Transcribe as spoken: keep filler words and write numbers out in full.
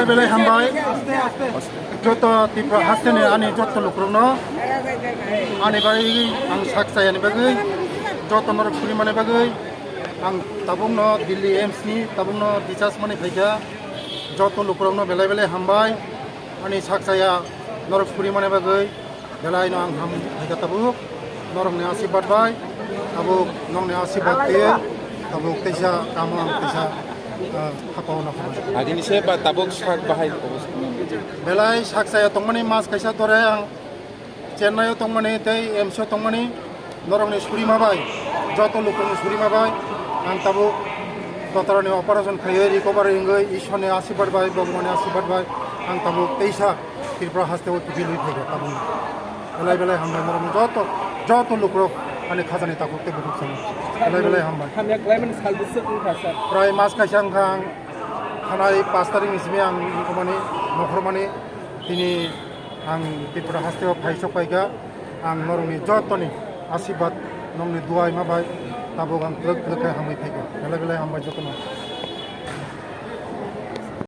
Belai hambai joto Tripura hasteni ani joto lukurokno, ani bai ang sak chayani bagwi, joto norok suri mani bagwi ang tabukno Delhi A I I M S ni tabukno discharge mani phaikha. Joto lukurokno belai belai hambai ani sak chaya norok suri mani bagwi. Belai no ang ham phaikha tabuk, norokni asirbat bai, tabuk nongni asirbat twi, tabuk teisa kamo ang teisa, ah, hapao na phano. Agini se ba tabuk sak bahai. Belai sak chaya tongmani mas kaisa dore ang Chennai o tongmani tei A I I M S o tongmani norokni surima bai, joto lukurokni surima bai ang tabuk dotorani operation khaiwi recovery wngwi Ishwarni asirbat bai, Bhagwani asirbat bai ang tabuk teisa Tripura hasteo kiphilwi phaikha tabukno. Belai belai hambai norokno joto, joto lukurok ani khajani takhuk tei bukhuk sano. Belai belai hambai. Hamya khlaimani sal bwswk wngkha, sir? Prai mas kaisa wngkha ang thanai pash tarikni simi ang wngkhamani, nokhormani tini ang Tripura hasteo phai sok paikha. Ang norokni jotoni asirbat, nongni duai ma bai tabuk ang twlwk twlwk khe hambai phaikha. Belai belai hambai jotono.